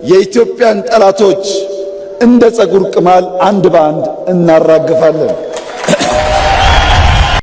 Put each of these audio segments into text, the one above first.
የኢትዮጵያን ጠላቶች እንደ ፀጉር ቅማል አንድ በአንድ እናራግፋለን።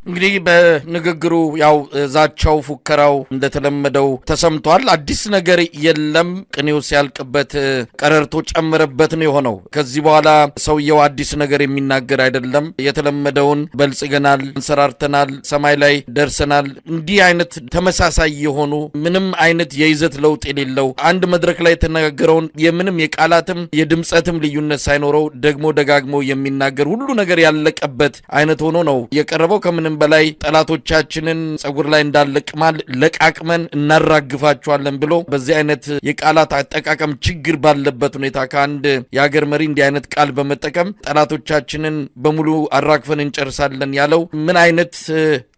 እንግዲህ በንግግሩ ያው ዛቻው፣ ፉከራው እንደተለመደው ተሰምቷል። አዲስ ነገር የለም። ቅኔው ሲያልቅበት ቀረርቶ ጨመረበት ነው የሆነው። ከዚህ በኋላ ሰውየው አዲስ ነገር የሚናገር አይደለም። የተለመደውን በልጽገናል፣ እንሰራርተናል፣ ሰማይ ላይ ደርሰናል፣ እንዲህ አይነት ተመሳሳይ የሆኑ ምንም አይነት የይዘት ለውጥ የሌለው አንድ መድረክ ላይ የተነጋገረውን የምንም የቃላትም የድምጸትም ልዩነት ሳይኖረው ደግሞ ደጋግሞ የሚናገር ሁሉ ነገር ያለቀበት አይነት ሆኖ ነው የቀረበው። ከምንም በላይ ጠላቶቻችንን ጸጉር ላይ እንዳለ ቅማል ለቃቅመን እናራግፋቸዋለን ብሎ በዚህ አይነት የቃላት አጠቃቀም ችግር ባለበት ሁኔታ ከአንድ የሀገር መሪ እንዲህ አይነት ቃል በመጠቀም ጠላቶቻችንን በሙሉ አራግፈን እንጨርሳለን ያለው ምን አይነት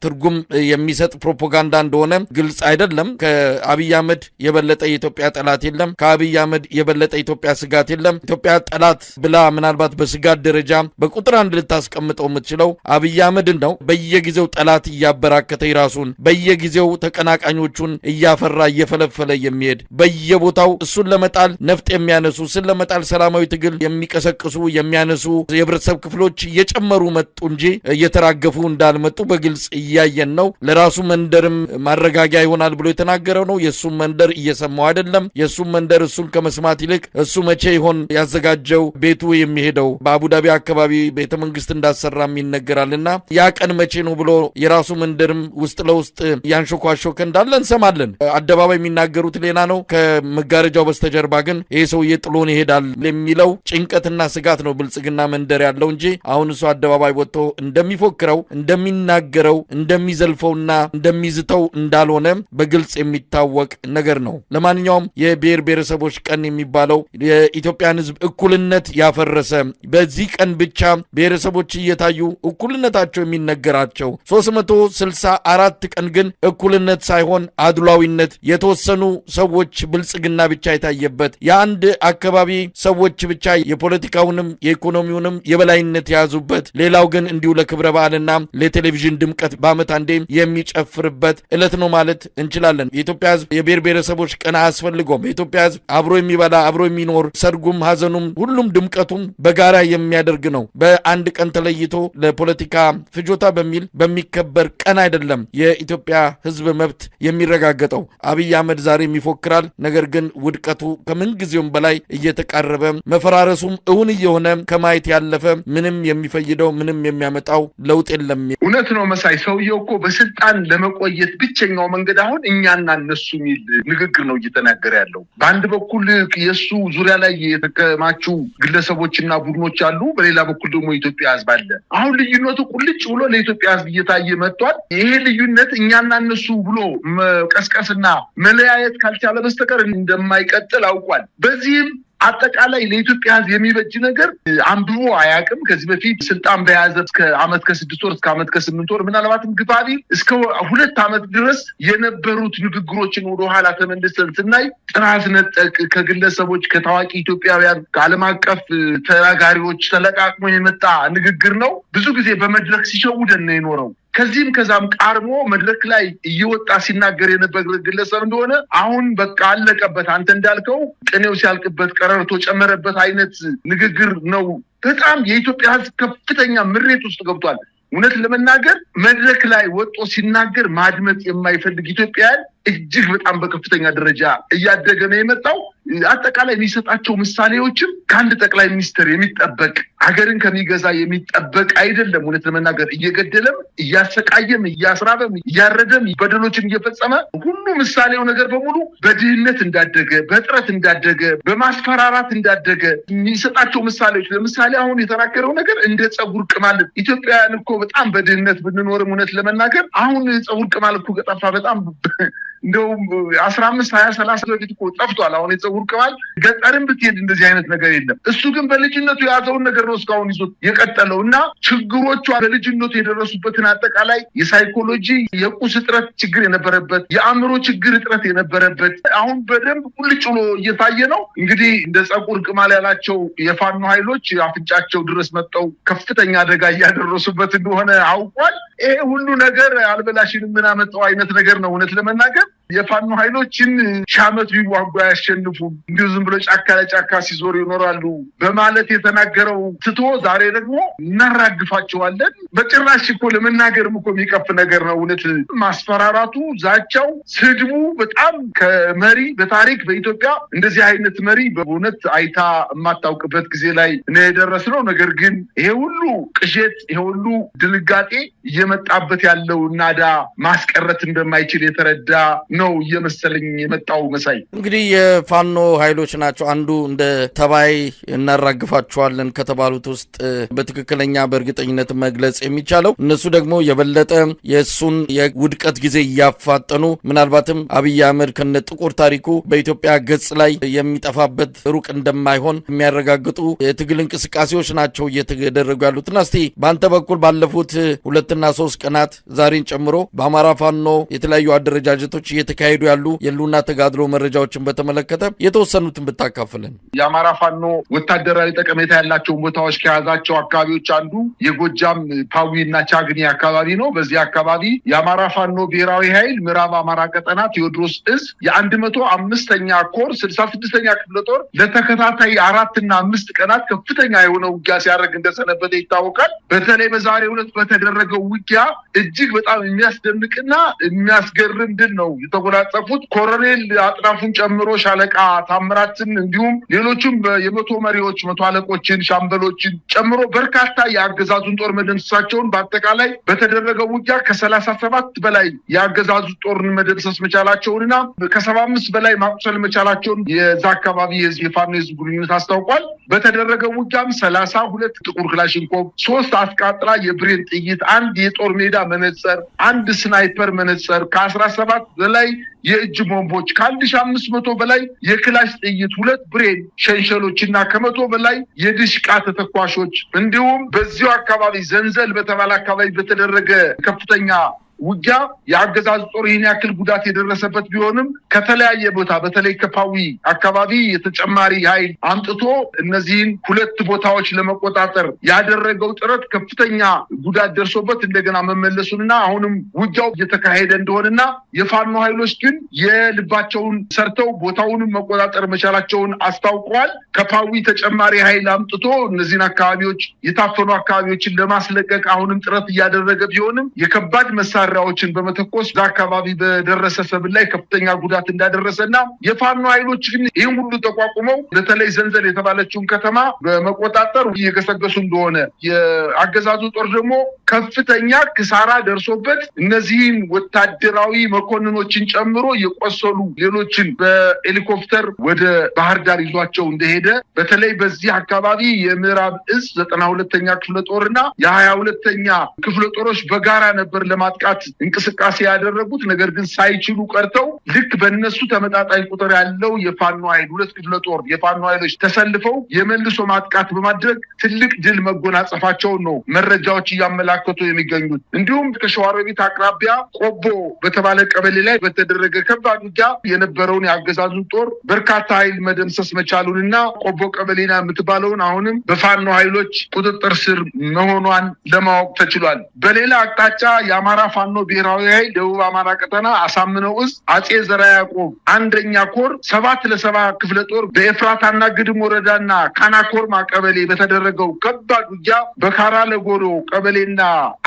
ትርጉም የሚሰጥ ፕሮፓጋንዳ እንደሆነ ግልጽ አይደለም። ከአብይ አህመድ የበለጠ የኢትዮጵያ ጠላት የለም። ከአብይ አህመድ የበለጠ ኢትዮጵያ ስጋት የለም። ኢትዮጵያ ጠላት ብላ ምናልባት በስጋት ደረጃ በቁጥር አንድ ልታስቀምጠው የምትችለው አብይ አህመድን ነው። በየጊዜው ጠላት እያበራከተ ራሱን በየጊዜው ተቀናቃኞቹን እያፈራ እየፈለፈለ የሚሄድ በየቦታው እሱን ለመጣል ነፍጥ የሚያነሱ፣ እሱን ለመጣል ሰላማዊ ትግል የሚቀሰቅሱ የሚያነሱ የህብረተሰብ ክፍሎች እየጨመሩ መጡ እንጂ እየተራገፉ እንዳልመጡ በግልጽ እያየን ነው። ለራሱ መንደርም ማረጋጊያ ይሆናል ብሎ የተናገረው ነው። የእሱም መንደር እየሰማው አይደለም። የእሱም መንደር እሱን ከመስማት ይልቅ እሱ መቼ ይሆን ያዘጋጀው ቤቱ የሚሄደው በአቡዳቢ አካባቢ ቤተ መንግስት እንዳሰራም ይነገራልና ያ ቀን መቼ ነው ብሎ የራሱ መንደርም ውስጥ ለውስጥ ያንሾኳሾከ እንዳለ እንሰማለን። አደባባይ የሚናገሩት ሌላ ነው። ከመጋረጃው በስተጀርባ ግን ይሄ ሰውዬ ጥሎን ይሄዳል የሚለው ጭንቀትና ስጋት ነው ብልጽግና መንደር ያለው እንጂ አሁን እሱ አደባባይ ወጥቶ እንደሚፎክረው፣ እንደሚናገረው፣ እንደሚዘልፈውና እንደሚዝተው እንዳልሆነ በግልጽ የሚታወቅ ነገር ነው። ለማንኛውም የብሔር ብሔረሰቦች ቀን የሚባለው የኢትዮጵያን ሕዝብ እኩልነት ያፈረሰ፣ በዚህ ቀን ብቻ ብሔረሰቦች እየታዩ እኩልነታቸው የሚነገራቸው፣ 364 ቀን ግን እኩልነት ሳይሆን አድሏዊነት፣ የተወሰኑ ሰዎች ብልጽግና ብቻ የታየበት፣ የአንድ አካባቢ ሰዎች ብቻ የፖለቲካውንም የኢኮኖሚውንም የበላይነት የያዙበት፣ ሌላው ግን እንዲሁ ለክብረ በዓልና ለቴሌቪዥን ድምቀት በዓመት አንዴ የሚጨፍርበት ዕለት ነው ማለት እንችላለን። የኢትዮጵያ ሕዝብ የብሔር ብሔረሰቦች ቀን አያስፈልገውም። የኢትዮጵያ ሕዝብ አብሮ የሚበላ፣ አብሮ የሚኖር፣ ሰርጉም ሀዘኑም ሁሉም ድምቀቱም በጋራ የሚያደርግ ነው። በአንድ ቀን ተለይቶ ለፖለቲካ ፍጆታ በሚል በሚከበር ቀን አይደለም የኢትዮጵያ ሕዝብ መብት የሚረጋገጠው። አብይ አህመድ ዛሬም ይፎክራል። ነገር ግን ውድቀቱ ከምንጊዜውም በላይ እየተቃረበ መፈራረሱም እውን እየሆነ ከማየት ያለፈ ምንም የሚፈይደው ምንም የሚያመጣው ለውጥ የለም። እውነት ነው መሳይ። ሰውየው እኮ በስልጣን ለመቆየት ብቸኛው መንገድ አሁን እኛና እነሱ የሚል ንግግር ነው እየተናገረ ያለው። በአንድ በኩል የእሱ ዙሪያ ላይ የተከማቹ ግለሰቦችና ቡድኖች አሉ፣ በሌላ በኩል ደግሞ የኢትዮጵያ ሕዝብ አለ። አሁን ልዩነቱ ቁልጭ ብሎ ለኢትዮጵያ ሕዝብ እየታየ መጥቷል። ይሄ ልዩነት እኛና እነሱ ብሎ መቀስቀስና መለያየት ካልቻለ በስተቀር እንደማይቀጥል አውቋል። በዚህም አጠቃላይ ለኢትዮጵያ ሕዝብ የሚበጅ ነገር አንብቦ አያውቅም። ከዚህ በፊት ስልጣን በያዘ እስከ ዓመት ከ6 ወር፣ እስከ ዓመት ከ8 ወር፣ ምናልባትም ግፋ ቢል እስከ 2 ዓመት ድረስ የነበሩት ንግግሮችን ወደኋላ ተመልሰን ስናይ ጥራዝ ነጠቅ ከግለሰቦች፣ ከታዋቂ ኢትዮጵያውያን፣ ከዓለም አቀፍ ተናጋሪዎች ተለቃቅሞ የመጣ ንግግር ነው። ብዙ ጊዜ በመድረክ ሲሸውደን ነው የኖረው። ከዚህም ከዛም ቃርሞ መድረክ ላይ እየወጣ ሲናገር የነበረ ግለሰብ እንደሆነ አሁን በቃ አለቀበት። አንተ እንዳልከው ቅኔው ሲያልቅበት ቀረርቶ ጨመረበት አይነት ንግግር ነው። በጣም የኢትዮጵያ ሕዝብ ከፍተኛ ምሬት ውስጥ ገብቷል። እውነት ለመናገር መድረክ ላይ ወጥቶ ሲናገር ማድመጥ የማይፈልግ ኢትዮጵያውያን እጅግ በጣም በከፍተኛ ደረጃ እያደገ ነው የመጣው። አጠቃላይ የሚሰጣቸው ምሳሌዎችም ከአንድ ጠቅላይ ሚኒስትር የሚጠበቅ፣ ሀገርን ከሚገዛ የሚጠበቅ አይደለም። እውነት ለመናገር እየገደለም፣ እያሰቃየም፣ እያስራበም፣ እያረደም፣ በደሎችን እየፈጸመ ሁሉ ምሳሌው ነገር በሙሉ በድህነት እንዳደገ፣ በጥረት እንዳደገ፣ በማስፈራራት እንዳደገ የሚሰጣቸው ምሳሌዎች፣ ለምሳሌ አሁን የተናገረው ነገር እንደ ፀጉር ቅማል፣ ኢትዮጵያውያን እኮ በጣም በድህነት ብንኖርም እውነት ለመናገር አሁን ፀጉር ቅማል እኮ ከጠፋ በጣም እንደውም 15፣ 20፣ 30 በፊት እኮ ጠፍቷል። አሁን የፀጉር ቅማል ገጠርም ብትሄድ እንደዚህ አይነት ነገር የለም። እሱ ግን በልጅነቱ የያዘውን ነገር ነው እስካሁን ይዞት የቀጠለው እና ችግሮቿ በልጅነቱ የደረሱበትን አጠቃላይ የሳይኮሎጂ የቁስ እጥረት ችግር የነበረበት፣ የአእምሮ ችግር እጥረት የነበረበት አሁን በደንብ ቁልጭ ብሎ እየታየ ነው። እንግዲህ እንደ ፀጉር ቅማል ያላቸው የፋኖ ኃይሎች አፍንጫቸው ድረስ መጥተው ከፍተኛ አደጋ እያደረሱበት እንደሆነ አውቋል። ይሄ ሁሉ ነገር አልበላሽንም ምን አመጣው አይነት ነገር ነው እውነት ለመናገር። የፋኖ ኃይሎችን ሺህ ዓመት ቢዋጉ አያሸንፉም፣ እንዲሁ ዝም ብሎ ጫካ ለጫካ ሲዞሩ ይኖራሉ በማለት የተናገረው ትቶ ዛሬ ደግሞ እናራግፋቸዋለን። በጭራሽ እኮ ለመናገርም እኮ የሚቀፍ ነገር ነው። እውነት ማስፈራራቱ፣ ዛቻው፣ ስድቡ በጣም ከመሪ በታሪክ በኢትዮጵያ እንደዚህ አይነት መሪ በእውነት አይታ የማታውቅበት ጊዜ ላይ ነው የደረስነው። ነገር ግን ይሄ ሁሉ ቅዠት፣ ይሄ ሁሉ ድንጋጤ እየመጣበት ያለው ናዳ ማስቀረት እንደማይችል የተረዳ ነው እየመሰለኝ የመጣው መሳይ። እንግዲህ የፋኖ ኃይሎች ናቸው አንዱ እንደ ተባይ እናራግፋቸዋለን ከተባሉት ውስጥ በትክክለኛ በእርግጠኝነት መግለጽ የሚቻለው። እነሱ ደግሞ የበለጠ የእሱን የውድቀት ጊዜ እያፋጠኑ ምናልባትም አብይ አህመድ ከነ ጥቁር ታሪኩ በኢትዮጵያ ገጽ ላይ የሚጠፋበት ሩቅ እንደማይሆን የሚያረጋግጡ የትግል እንቅስቃሴዎች ናቸው እየተደረጉ ያሉትና እስቲ በአንተ በኩል ባለፉት 2 እና 3 ቀናት ዛሬን ጨምሮ በአማራ ፋኖ የተለያዩ አደረጃጀቶች እየተካሄዱ ያሉ የህልውና ተጋድሎ መረጃዎችን በተመለከተ የተወሰኑትን ብታካፍልን። የአማራ ፋኖ ወታደራዊ ጠቀሜታ ያላቸውን ቦታዎች ከያዛቸው አካባቢዎች አንዱ የጎጃም ፓዊ እና ቻግኒ አካባቢ ነው። በዚህ አካባቢ የአማራ ፋኖ ብሔራዊ ኃይል ምዕራብ አማራ ቀጠና ቴዎድሮስ እዝ የ105ኛ ኮር 66ኛ ክፍለ ጦር ለተከታታይ 4 እና 5 ቀናት ከፍተኛ የሆነ ውጊያ ሲያደርግ እንደሰነበተ ይታወቃል። በተለይ በዛሬው ዕለት በተደረገው ውጊያ እጅግ በጣም የሚያስደንቅና የሚያስገርም ድል ነው የተጎናጸፉት። ኮሎኔል አጥናፉን ጨምሮ ሻለቃ ታምራትን እንዲሁም ሌሎችም የመቶ መሪዎች፣ መቶ አለቆችን፣ ሻምበሎችን ጨምሮ በርካታ የአገዛዙን ጦር መደምሰሳቸውን፣ በአጠቃላይ በተደረገው ውጊያ ከ37 በላይ የአገዛዙ ጦርን መደምሰስ መቻላቸውንና ከ75 በላይ ማቁሰል መቻላቸውን የዛ አካባቢ የፋኖ የህዝብ ግንኙነት አስታውቋል። በተደረገው ውጊያም 32 ጥቁር ክላሽንኮቭ፣ 3 አስቃጥላ የብሬን ጥይት፣ አንድ የጦር ሜዳ መነጽር፣ አንድ ስናይፐር መነጽር፣ ከ17 በላይ የእጅ ቦምቦች፣ ከ1500 በላይ የክላሽ ጥይት፣ ሁለት ብሬን ሸንሸሎች እና ከ100 በላይ የድሽቃ ተተኳሾች፣ እንዲሁም በዚሁ አካባቢ ዘንዘል በተባለ አካባቢ በተደረገ ከፍተኛ ውጊያ የአገዛዙ ጦር ይህን ያክል ጉዳት የደረሰበት ቢሆንም ከተለያየ ቦታ በተለይ ከፓዊ አካባቢ የተጨማሪ ኃይል አምጥቶ እነዚህን ሁለት ቦታዎች ለመቆጣጠር ያደረገው ጥረት ከፍተኛ ጉዳት ደርሶበት እንደገና መመለሱንና አሁንም ውጊያው እየተካሄደ እንደሆነና የፋኖ ኃይሎች ግን የልባቸውን ሰርተው ቦታውንም መቆጣጠር መቻላቸውን አስታውቀዋል። ከፓዊ ተጨማሪ ኃይል አምጥቶ እነዚህን አካባቢዎች፣ የታፈኑ አካባቢዎችን ለማስለቀቅ አሁንም ጥረት እያደረገ ቢሆንም የከባድ መሳሪያዎችን በመተኮስ እዛ አካባቢ በደረሰ ሰብል ላይ ከፍተኛ ጉዳት እንዳደረሰና የፋኖ ኃይሎች ግን ይህን ሁሉ ተቋቁመው በተለይ ዘንዘል የተባለችውን ከተማ በመቆጣጠር እየገሰገሱ እንደሆነ፣ የአገዛዙ ጦር ደግሞ ከፍተኛ ኪሳራ ደርሶበት እነዚህን ወታደራዊ መኮንኖችን ጨምሮ የቆሰሉ ሌሎችን በሄሊኮፕተር ወደ ባህር ዳር ይዟቸው እንደሄደ፣ በተለይ በዚህ አካባቢ የምዕራብ እዝ 92ኛ ክፍለ ጦርና የ22ኛ ክፍለ ጦሮች በጋራ ነበር ለማጥቃት እንቅስቃሴ ያደረጉት። ነገር ግን ሳይችሉ ቀርተው ልክ በእነሱ ተመጣጣኝ ቁጥር ያለው የፋኖ ኃይል ሁለት ክፍለ ጦር የፋኖ ኃይሎች ተሰልፈው የመልሶ ማጥቃት በማድረግ ትልቅ ድል መጎናጸፋቸውን ነው መረጃዎች እያመላከቱ የሚገኙት። እንዲሁም ከሸዋሮቢት አቅራቢያ ቆቦ በተባለ ቀበሌ ላይ በተደረገ ከባድ ውጊያ የነበረውን የአገዛዙን ጦር በርካታ ኃይል መደምሰስ መቻሉንና ቆቦ ቀበሌና የምትባለውን አሁንም በፋኖ ኃይሎች ቁጥጥር ስር መሆኗን ለማወቅ ተችሏል። በሌላ አቅጣጫ የአማራ ፋኖ ብሔራዊ ኃይል ደቡብ አማራ ቀጠና አሳምነው እዝ አጼ ዘርዓ ያዕቆብ አንደኛ ኮር 7 ለ70 ክፍለ ጦር በኤፍራታና ግድም ወረዳና ካናኮርማ ቀበሌ በተደረገው ከባድ ውጊያ በካራ ለጎሮ ቀበሌና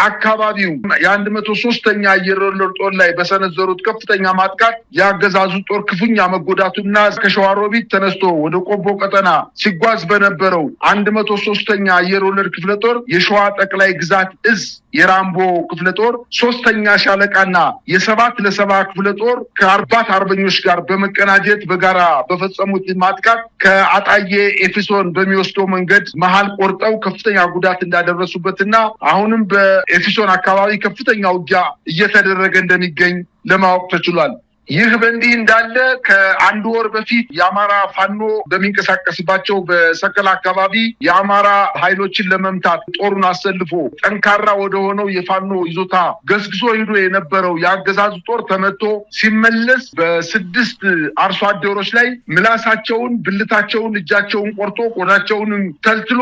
አካባቢው የ103ኛ አየር ወለድ ጦር ላይ በሰነዘሩት ከፍተኛ ማጥቃት የአገዛዙ ጦር ክፉኛ መጎዳቱና ከሸዋሮቢት ተነስቶ ወደ ቆቦ ቀጠና ሲጓዝ በነበረው 103ኛ አየር ወለድ ክፍለ ጦር የሸዋ ጠቅላይ ግዛት እዝ የራምቦ ክፍለ ጦር ሶስተኛ ሻለቃና የ7 ለ70 ክፍለ ጦር ከአርባት አርበኞች ጋር በመቀናጀት በጋራ በፈጸሙት ማጥቃት ከአጣዬ ኤፌሶን በሚወስደው መንገድ መሀል ቆርጠው ከፍተኛ ጉዳት እንዳደረሱበትና አሁንም በኤፌሶን አካባቢ ከፍተኛ ውጊያ እየተደረገ እንደሚገኝ ለማወቅ ተችሏል። ይህ በእንዲህ እንዳለ ከአንድ ወር በፊት የአማራ ፋኖ በሚንቀሳቀስባቸው በሰቀላ አካባቢ የአማራ ኃይሎችን ለመምታት ጦሩን አሰልፎ ጠንካራ ወደሆነው የፋኖ ይዞታ ገስግሶ ሂዶ የነበረው የአገዛዙ ጦር ተመቶ ሲመለስ በስድስት አርሶ አደሮች ላይ ምላሳቸውን፣ ብልታቸውን፣ እጃቸውን ቆርጦ ቆዳቸውንም ተልትሎ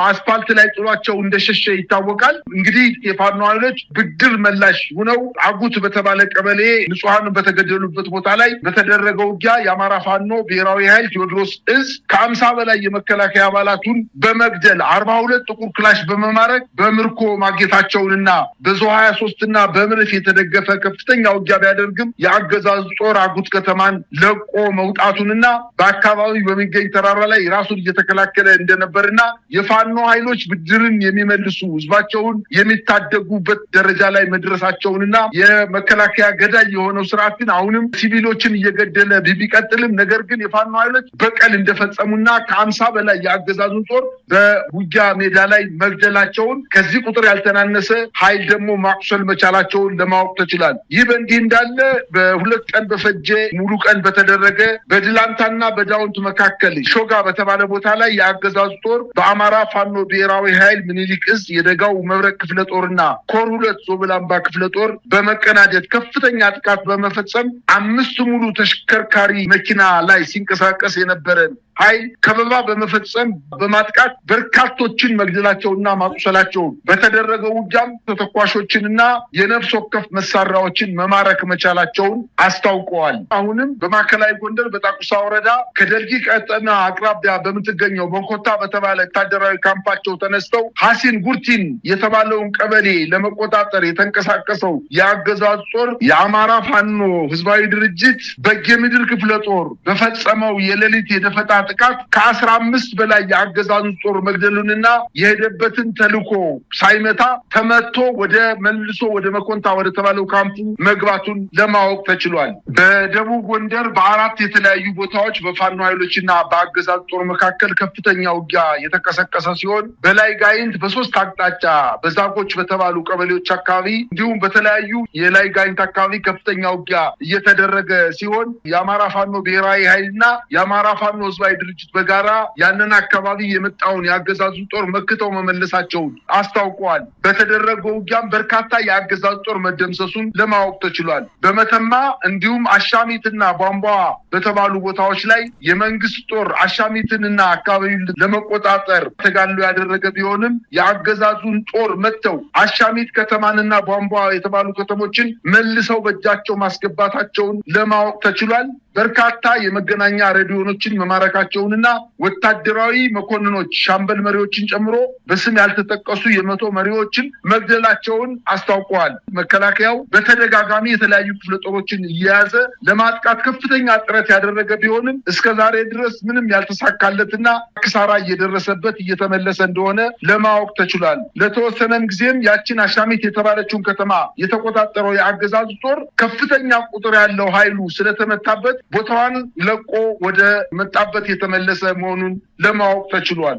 አስፓልት ላይ ጥሏቸው እንደሸሸ ይታወቃል። እንግዲህ የፋኖ ኃይሎች ብድር መላሽ ሁነው አጉት በተባለ ቀበሌ ንጹሐን በተገደሉ ባሉበት ቦታ ላይ በተደረገው ውጊያ የአማራ ፋኖ ብሔራዊ ኃይል ቴዎድሮስ እዝ ከ50 በላይ የመከላከያ አባላቱን በመግደል 42 ጥቁር ክላሽ በመማረክ በምርኮ ማግኘታቸውንና በዞ 23 እና በምርፍ የተደገፈ ከፍተኛ ውጊያ ቢያደርግም የአገዛዙ ጦር አጉት ከተማን ለቆ መውጣቱንና በአካባቢው በሚገኝ ተራራ ላይ ራሱን እየተከላከለ እንደነበርና የፋኖ ኃይሎች ብድርን የሚመልሱ ህዝባቸውን የሚታደጉበት ደረጃ ላይ መድረሳቸውንና የመከላከያ ገዳይ የሆነው ስርዓት ግን አሁንም ሲቪሎችን እየገደለ ቢቀጥልም ነገር ግን የፋኖ ኃይሎች በቀል እንደፈጸሙና ከ50 በላይ የአገዛዙን ጦር በውጊያ ሜዳ ላይ መግደላቸውን ከዚህ ቁጥር ያልተናነሰ ኃይል ደግሞ ማቁሰል መቻላቸውን ለማወቅ ተችሏል። ይህ በእንዲህ እንዳለ በሁለት ቀን በፈጀ ሙሉ ቀን በተደረገ በድላንታና በዳውንት መካከል ሾጋ በተባለ ቦታ ላይ የአገዛዙ ጦር በአማራ ፋኖ ብሔራዊ ኃይል ምኒልክ እዝ የደጋው መብረቅ ክፍለ ጦርና ኮር 2 ዞብላምባ ክፍለ ጦር በመቀናጀት ከፍተኛ ጥቃት በመፈጸም 5 ሙሉ ተሽከርካሪ መኪና ላይ ሲንቀሳቀስ የነበረ ኃይል ከበባ በመፈጸም በማጥቃት በርካቶችን መግደላቸውና ማቁሰላቸው በተደረገው ውጊያም ተተኳሾችንና የነፍስ ወከፍ መሳሪያዎችን መማረክ መቻላቸውን አስታውቀዋል። አሁንም በማዕከላዊ ጎንደር በጣቁሳ ወረዳ ከደልጊ ቀጠና አቅራቢያ በምትገኘው በኮታ በተባለ ወታደራዊ ካምፓቸው ተነስተው ሐሲን ጉርቲን የተባለውን ቀበሌ ለመቆጣጠር የተንቀሳቀሰው የአገዛዙ ጦር የአማራ ፋኖ ህዝባዊ ድርጅት በጌምድር ክፍለ ጦር በፈጸመው የሌሊት የደፈጣ ጥቃት ከ15 በላይ የአገዛዙ ጦር መግደሉንና የሄደበትን ተልኮ ሳይመታ ተመቶ ወደ መልሶ ወደ መኮንታ ወደ ተባለው ካምፑ መግባቱን ለማወቅ ተችሏል። በደቡብ ጎንደር በአራት የተለያዩ ቦታዎች በፋኖ ኃይሎችና በአገዛዙ ጦር መካከል ከፍተኛ ውጊያ የተቀሰቀሰ ሲሆን በላይ ጋይንት በሶስት አቅጣጫ በዛጎች በተባሉ ቀበሌዎች አካባቢ እንዲሁም በተለያዩ የላይ ጋይንት አካባቢ ከፍተኛ ውጊያ እየተደረገ ሲሆን የአማራ ፋኖ ብሔራዊ ኃይልና የአማራ ፋኖ ህዝባዊ ድርጅት በጋራ ያንን አካባቢ የመጣውን የአገዛዙ ጦር መክተው መመለሳቸውን አስታውቀዋል። በተደረገው ውጊያም በርካታ የአገዛዙ ጦር መደምሰሱን ለማወቅ ተችሏል። በመተማ እንዲሁም አሻሚትና ቧንቧ በተባሉ ቦታዎች ላይ የመንግስት ጦር አሻሚትንና አካባቢውን ለመቆጣጠር ተጋድሎ ያደረገ ቢሆንም የአገዛዙን ጦር መጥተው አሻሚት ከተማንና ቧንቧ የተባሉ ከተሞችን መልሰው በእጃቸው ማስገባታቸውን ለማወቅ ተችሏል። በርካታ የመገናኛ ሬዲዮኖችን መማረካቸውንና ወታደራዊ መኮንኖች ሻምበል መሪዎችን ጨምሮ በስም ያልተጠቀሱ የመቶ መሪዎችን መግደላቸውን አስታውቀዋል። መከላከያው በተደጋጋሚ የተለያዩ ክፍለ ጦሮችን እየያዘ ለማጥቃት ከፍተኛ ጥረት ያደረገ ቢሆንም እስከዛሬ ድረስ ምንም ያልተሳካለትና ኪሳራ እየደረሰበት እየተመለሰ እንደሆነ ለማወቅ ተችሏል። ለተወሰነም ጊዜም ያችን አሻሚት የተባለችውን ከተማ የተቆጣጠረው የአገዛዙ ጦር ከፍተኛ ቁጥር ያለው ኃይሉ ስለተመታበት ቦታዋን ለቆ ወደ መጣበት የተመለሰ መሆኑን ለማወቅ ተችሏል።